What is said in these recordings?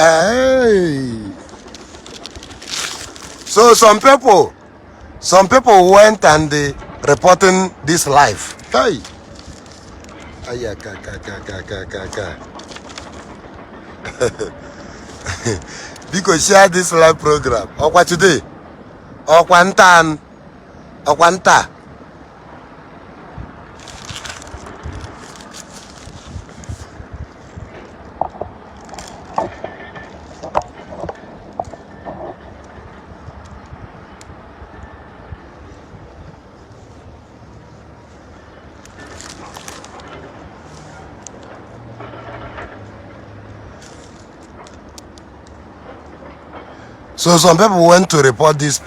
Hey. So some people went and they reporting this life. Hey. Aya ka ka ka ka ka ka ka. Biko, share this live program. Ọkwa today. Ọkwa nta. Ọkwa nta. So some people went to report this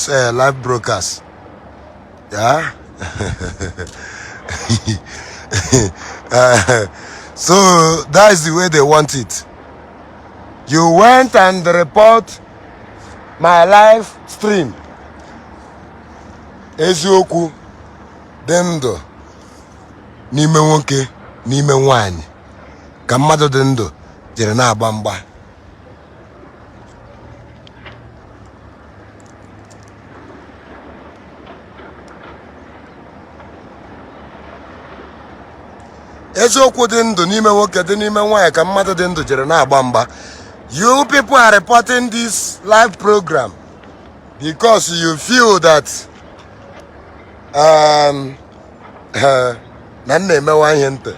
live broadcast. Yeah. So that is the way they want it. You went and report my live stream. Eziokwu dị ndụ n'ime nwoke, n'ime nwanyị, ka mmadụ dị ndụ jere na-agba mgba. Eziokwu dị ndụ n'ime nwoke, dị n'ime nwaanyị, ka mmadụ dị ndụ jere na-agba mgba. You people are reporting this live program because you feel that na m na-emewa ihe ntị.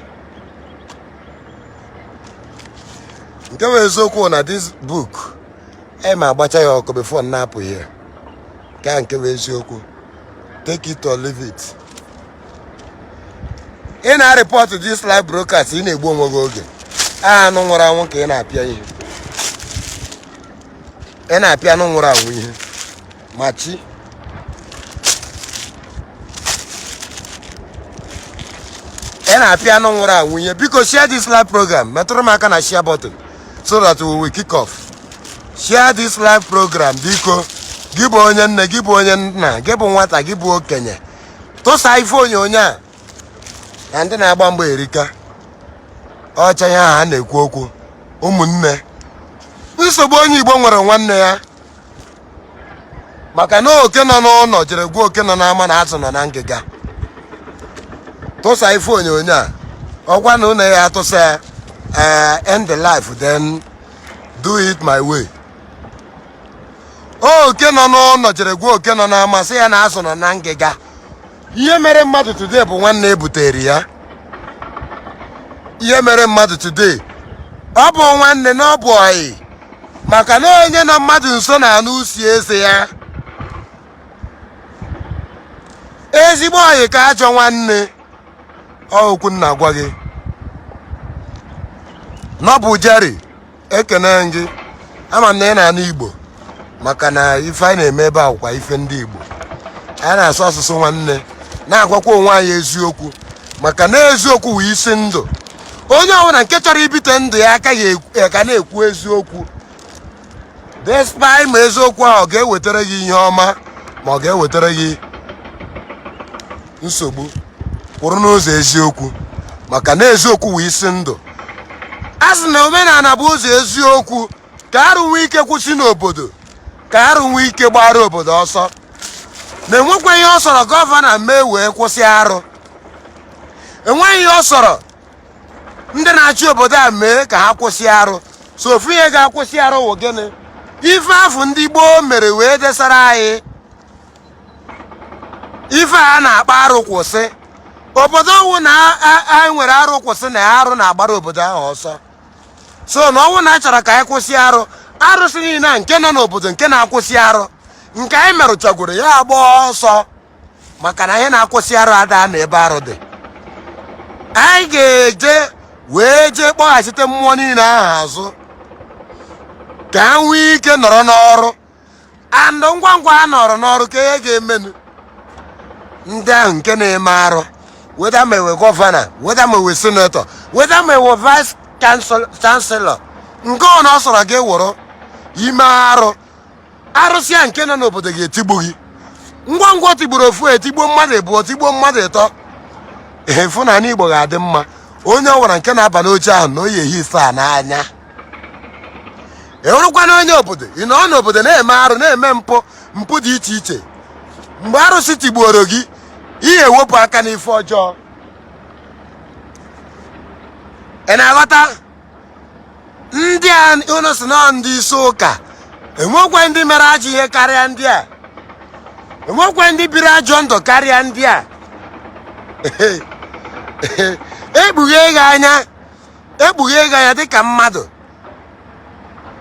Nke bụ eziokwu na this book ma agbacha ya ọkụ before m na-apụ here. Nke a nke bụ eziokwu, take it or leave it. Ị na-report this live broadcast, ị na-egbu onwe gị oge. Anụ nwụrụ anwụ ka ị na-apịa ihe. Ị na-apịa anụ nwụrụ anwụ ihe. Ma chi ị na-apịa anụ nwụrụ anwụ ihe. Biko, share this live program. Metụrụ m aka na share button so that we will kick off. Share this live program, biko. Gị bụ onye nne, gị bụ onye nna, gị bụ nwata, gị bụ okenye, tụsa ife onyonyo a na ndị na-agba mgba erika ọcha ya ahụ a na-ekwu okwu. Ụmụnne, nsogbu onye Igbo nwere nwanne ya, maka na oke nọ n'ụlọ jere gwa oke nọ n'ama na azụ nọ na ngịga. Tụsa ife onyonyo a. Ọgwa na ụlọ ya atụsa ya, end the life, then do it my way. Oke nọ n'ụlọ jere gwa oke nọ n'ama, sị ya na azụ nọ na ngịga. Ihe mere mmadụ today bụ nwanne ebutere ya. Ihe mere mmadụ today, ọ bụ nwanne na ọ bụ ọyị, maka na onye nọ mmadụ nso na-anụ usi eze ya. Ezigbo ọyị ka ajọ nwanne. Ọ okwu nna gwa gị nọbụ Jerry, ekene gị. Ama m na ị na-anụ Igbo, maka na ife anyị na-eme ebe a kwa ife ndị Igbo. Anyị na-asụ asụsụ nwanne, na-agwakwa onwe anyị eziokwu, maka na eziokwu wụ isi ndụ. Onye ọbụla nke chọrọ ibite ndụ ya aka ya ga na-ekwu eziokwu, despite ma eziokwu ahụ ọ ga-ewetara gị ihe ọma ma ọ ga-ewetara gị nsogbu. Kwụrụ n'ụzọ eziokwu, maka na eziokwu wụ isi ndụ. A sị na omenala bụ ụzọ eziokwu, ka arụ nwee ike kwụsị n'obodo, ka arụ nwee ike gbara obodo ọsọ. Na enwekwa ihe ọ sọrọ governor mee wee kwụsị arụ. Enweghị ihe ọ sọrọ ndị na-achị obodo a mee ka ha kwụsị arụ. So ofu ihe ga-akwụsị arụ wụ gịnị? Ife afụ ndị gboo mere wee desara anyị ife a na-akpọ arụ kwụsị. Obodo ọwụ na anyị nwere arụ kwụsị, na arụ na-agbara obodo ahụ ọsọ. So na ọnwụ na a chọrọ ka anyị kwụsị arụ, arụsị niile a nke nọ n'obodo nke na-akwụsị arụ, nke anyị merụchagoro ya agba ọsọ, maka na ihe na-akwụsị arụ ada na ebe arụ dị. Anyị ga-eje wee jee kpọghachite mmụọ niile ahụ azụ ka ha nwee ike nọrọ n'ọrụ. And ngwa ngwa ha nọrọ n'ọrụ, ka ihe ga-emenu ndị ahụ nke na-eme arụ, whether ma ewe governor, whether ma ewe senator, whether ma ewe vice chancellor, nke ọ na ọ sọrọ gị wụrụ, ime arụ, arụsị a nke nọ n'obodo ga-etigbu gị. Ngwa ngwa o tigburu ofu, etigbuo mmadụ ịbụọ, tigbuo mmadụ ịtọ. Efu na ala Igbo ga-adị mma. Onye ọbụla nke na-aba n'oche ahụ na oyi ehi ife a n'anya. Ị hụrụkwana onye obodo, ị nọ n'obodo na-eme arụ, na-eme mpụ, mpụ dị iche iche. Mgbe arụsị tigbuoro gị, ị ewepụ aka n'ife ọjọọ. Ị na-aghọta? Ndị a unu sị na ndị isi ụka, enwekwa ndị mere ajọ ihe karịa ndị a, enwekwa ndị biri ajọ ndụ karịa ndị a. Ekpughe gị anya, ekpughe gị anya dịka mmadụ,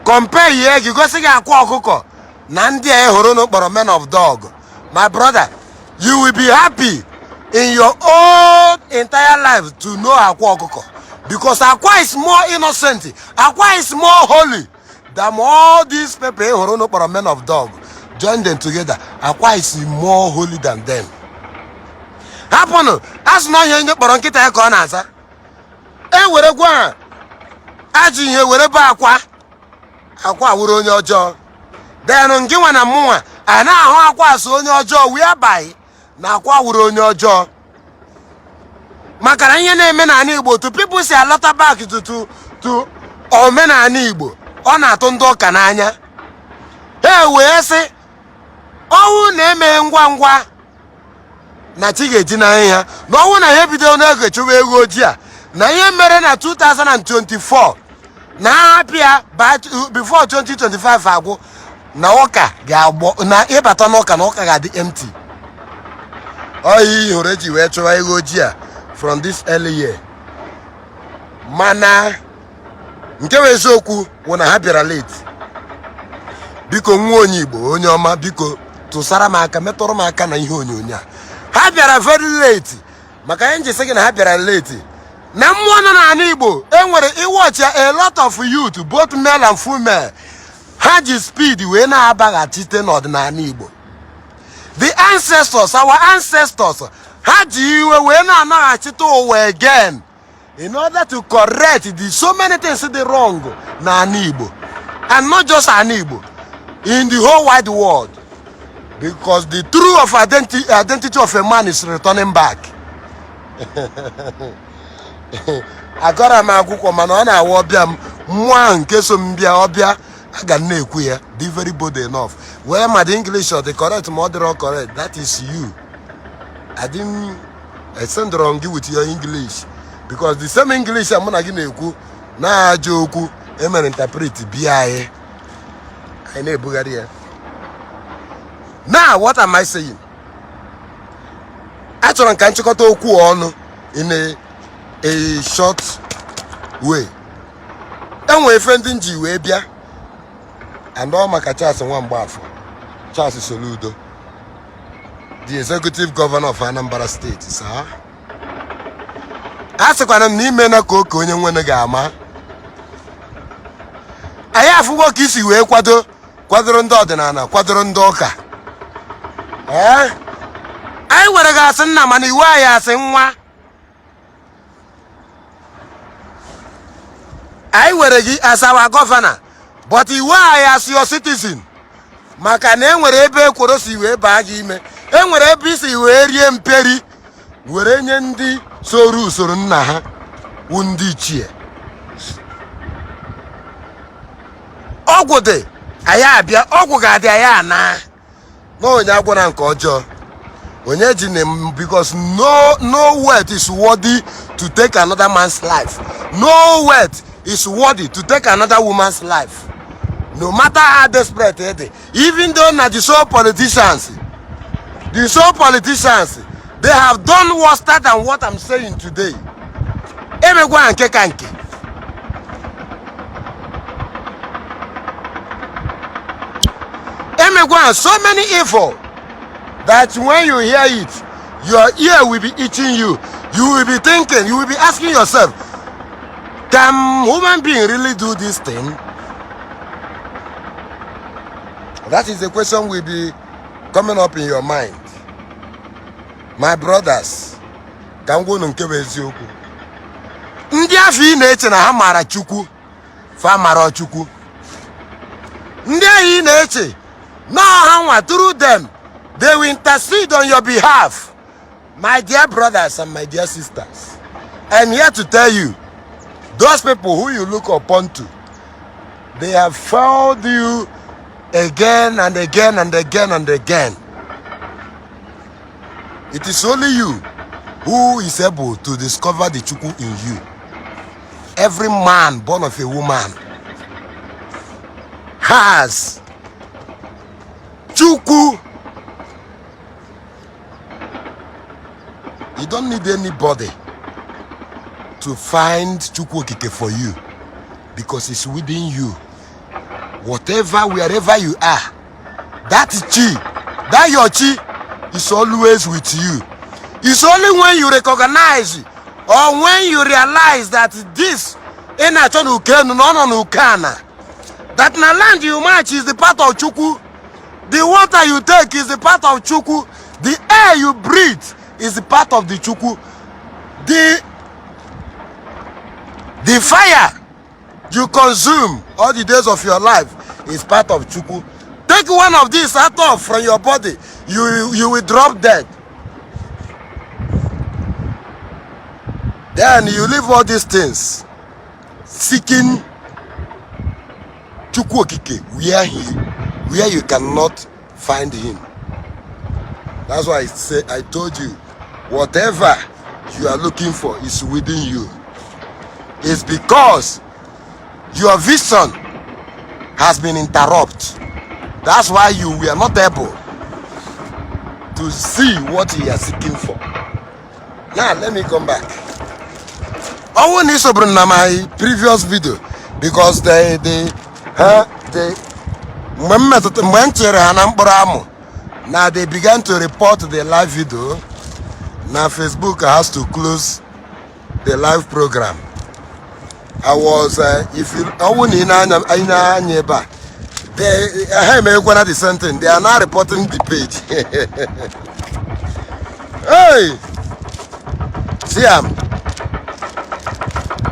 compare ihe gị, gosi gị Akwa Ọkụkọ na ndị a hụrụ unu kpọrọ men of dog. My brother, you will be happy in your own entire life to know Akwa Ọkụkọ, because Akwa is more innocent, Akwa is more holy than all these people ị hụrụ unu kpọrọ men of dog. Join them together, Akwa is more holy than them. Hapụnụ, a sị na ọhịa onye kpọrọ nkịta ya ka ọ na-aza. E were gwa ha ajọ ihe were bụ Akwa, Akwa wụrụ onye ọjọọ. Then ngị nwa na mụnwa a na-ahụ Akwa asụ onye ọjọọ, whereby na Akwa wụrụ onye ọjọọ, maka na ihe na-eme n'ala Igbo, to people si alọta back to omenala Igbo, ọ na-atụ ndị ụka n'anya. Ha wee sị ọnwụ na-eme ngwa ngwa na chi ga-eji n'anya ha, na ọnwụ na ha ebido n'oge chụwa ego ojii a na ihe mere na 2024 na ha hapịa before 2025 agwụ, na ụka ga-agbọ, na ịbata n'ụka na ụka ga-adị empty. Ọ ihe hụrụ eji wee chụwa ego ojii a from this early year. Mana nke bụ eziokwu bụ na ha bịara late. Biko, nwa onye Igbo, onye ọma, biko tụsara m aka, metụrụ m aka na ihe onyonyo a. Ha bịara very late. Maka ihe nji sị gị na ha bịara late, na mmụọ nọ n'ala Igbo enwere iwọchi a lot of youth, both male and female, ha ji speed wee na-abaghachite n'ọdịnala Igbo. The ancestors, our ancestors, ha ji iwe wee na-anaghachite ụwa again in order to correct the so many things dị wrong n'ala Igbo, and not just ala Igbo, in the whole wide world, because the true of identity of a man is returning back. Agara m akwụkwọ, mana ọ na-awa ọbịa m, mmụọ ahụ nke so m bịa ọbịa, aga m na-ekwu ya dị very bold enough wee ma the English ọ dị correct ma ọ dịrọ correct, that is you. I didn't send gị with your English, because the same English a mụ na gị na-ekwu na-ajọ okwu emere interpret bịa anyị, anyị na-ebugharị ya. Now, what am I saying? Achọrọ m ka nchịkọta okwu ọnụ in a short way. Enwe ife ndị nji wee bịa, and ọ maka Charles Nwamgbafọ, Charles Soludo, the executive governor of Anambra State. Sir, a sịkwana m na ime na ka oke onye nwere ga-ama. Anyị afụgo ka isi wee kwado, kwadoro ndị ọdịnala, kwadoro ndị ụka. Ee, anyị were gị asị nna, mana iwe anyị asị nwa. Anyị were gị as our governor, but iwe anyị as your citizen, maka na e nwere ebe ekworo si wee baa gị ime, e nwere ebe isi wee rie mperi were nye ndị soro usoro nna ha wụ ndị ichie. Ọgwụ dị anyị abịa, ọgwụ ga-adị anyị ana na onye agwara nke ọjọọ onye ji na, because no wealth is worthy to take another man's life, no wealth is worthy to take another woman's life, no matter how desperate it is. Even though na the so politicians, they have done worse than what I'm saying today. Emegwa nke ka nke emegwa so many evil that when you hear it, your ear will be itching you. You will be thinking, you will be asking yourself, can human being really do this thing? That is the question will be coming up in your mind. My brothers, ka m gwa unu nke bụ eziokwu. Ndị afọ ị na-eche na ha mara Chukwu, fa mara Chukwu. Ndị ahụ ị na-eche na ha nwa, through them they will intercede on your behalf, my dear brothers and my dear sisters, I'm here to tell you, those people who you look upon to, They have failed you again and again and again and again. It is only you who is able to discover the Chukwu in you. Every man born of a woman has Chukwu. You don't need anybody to find Chukwu Okike for you because it's within you. Whatever, wherever you are, that chi, that your chi is always with you. It's only when you recognize or when you realize that this ị na-achọ n'uke enu na ọ nọ n'uke ana, that na land you march is the part of Chukwu, the water you take is the part of Chukwu, the air you breathe is the part of the Chukwu, the fire you consume all the days of your life is part of Chukwu. Take one of these out of from your body, you will drop dead. Then you leave all these things seeking Chukwu Okike where you cannot find him. That's why I say, I told you, whatever you are looking for is within you. It's because your vision has been interrupted. That's why you were not able to see what you are seeking for. Now let me come back. Ọnwụ na isoburu na my previous video, because they ha they mgbe m metụta, mgbe m chere ha na mkpụrụ amụ na they began to report the live video na Facebook has to close the live program. I was if you, ọnwụ na ị na-anya, anyị na-anya ebe a, they ha emekwana the same thing. They are now reporting the page. Hey, see am.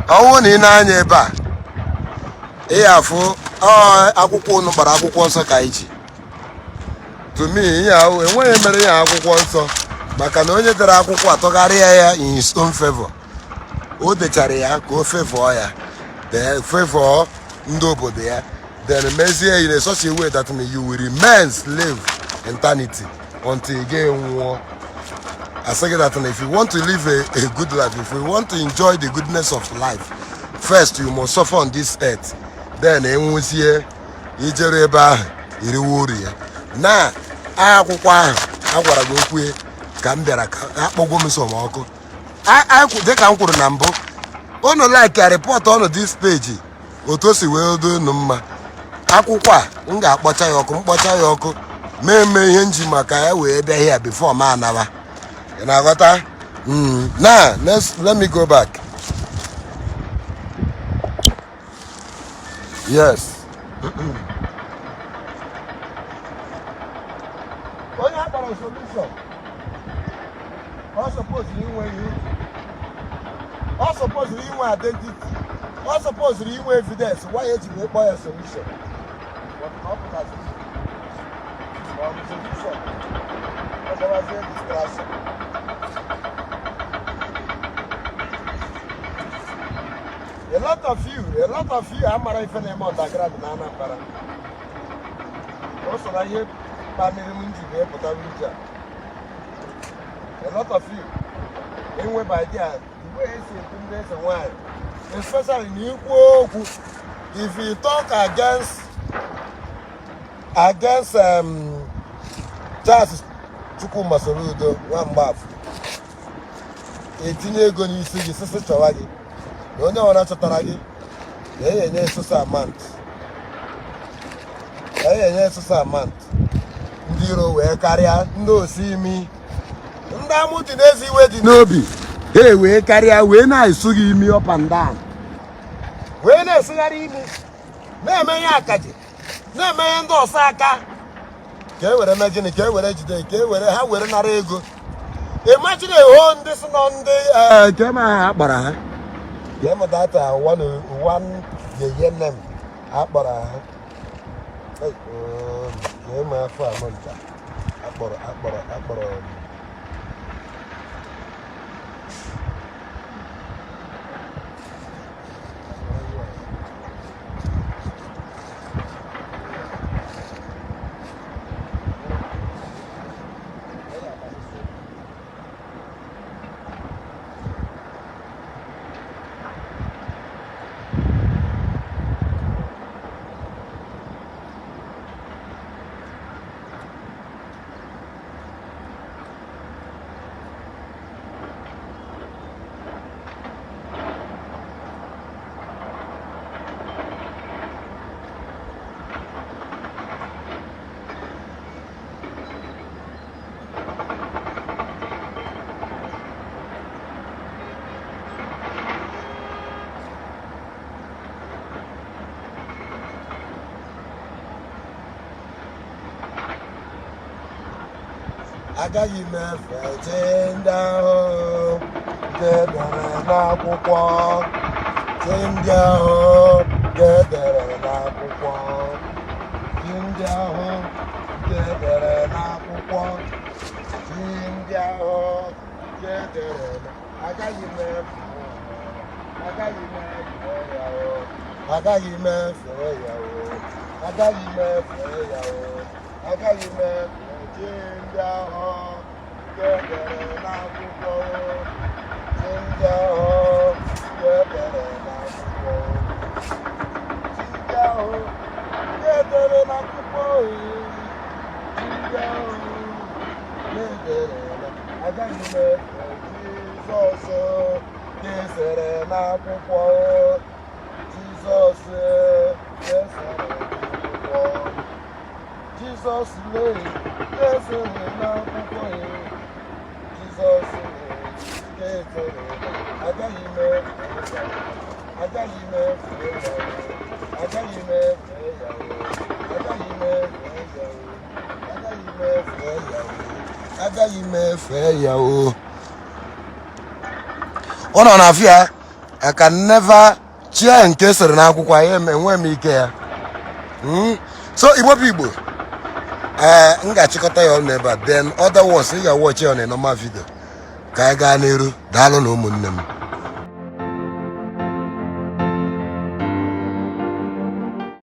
Ọnwụ na ị na-anya ebe a, ị afụ ọ akwụkwọ unu gbara akwụkwọ nsọ ka anyị ji. To me, ihe ahụ enweghị mere ihe akwụkwọ nsọ, maka na onye dere akwụkwọ atọgharịa ya in his own favor. O dechara ya ka o favor ya, then favor ndị obodo ya, then mezie in a such a way that you will remain slave eternity until ị ga-nwụọ. Asị gị that if you want to live a good life, if you want to enjoy the goodness of life, first you must suffer on this earth, then enwuzie ijere ebe ahụ iriwe uru ya. Na akwụkwọ ahụ a gwara gị okwu ka m bịara ka akpọgwo m som ọkụ. Dịka m kwuru na mbụ, unu like, report ọnụ this page otu o si wee do unu mma. Akwụkwọ a m ga-akpọcha ya ọkụ, mkpọcha ya ọkụ, mee eme ihe nji maka ya wee bịa here before m anawa. Ị na-aghọta? Now let me go back. Yes, onye akpọrọ solution, ọ suppose inwe ihe, ọ suppose inwe identity, ọ suppose inwe evidence why eji wee kpọọ ya solution. But na ọ pụtaziri ọ bụ solution, ọ bịawazie distraction. A lot of you amara ife na-eme underground na Anambra. O so na ihe kpaliri m ji wee pụtara ije a. A lot of you enweba idea the way esi ekwu ndị eze nwanyị, especially na ikwu okwu, if you talk against Charles Chukwuma Soludo, nwa Mgbafọ, etinye ego n'isi gị, sịsị chọwa gị, na onye ọbụla chọtara gị na enye esoso amount, enye esoso amount. Ndị iro wee karịa, ndị osi imi, ndị amụ dị n'ezi, iwe dị n'obi ha wee karịa, wee na-esu gị imi up and down, wee na-esugharị imi, na-emenye akaji, na-emenye ndị ọsọ aka, ka e were mee gịnị? Ka e were jide, ka e were ha were nara ego. Imagine eho ndị si nọ ndị nke ma ha akpọrọ ha, ka eme data one one yeye name akpọrọ ha. Hey, ka eme afọ anọ nta akpọrọ. Agaghị m efe chi ndị ahụ nke edere n'akwụkwọ, chi ndị ahụ nke edere n'akwụkwọ, chi ndị ahụ nke edere n'akwụkwọ, chi ndị ahụ nke edere. Agaghị m efe, agaghị m efe ya o, agaghị m efe ya o, agaghị m efe ya o, agaghị m efe chi ndị ahụ nke edere n'akwụkwọ, chi ndị ahụ nke edere n'akwụkwọ, chi ndị ahụ nke edere n'akwụkwọ, chi ndị ahụ nke edere na. Agaghị m efe Jizọs nke esere n'akwụkwọ, Jizọs nke esere n'akwụkwọ, Jizọs lee nke esere n'akwụkwọ, Jizọs nke esere. Agaghị m efe ya, agaghị m efe ya, agaghị m efe ya, agaghị m efe ya, agaghị m efe ya, agaghị m efe ya o. Ọ nọ na afịa. I can never chia nke sịrị n'akwụkwọ ya, enwe m ike ya. So Igbo bụ Igbo, ee, m ga-achịkọta ya ọnụ ebe a. Then other ones, ị ga-watch ya on a normal video. Ka anyị gaa n'iru. Daalụ na ụmụnne m.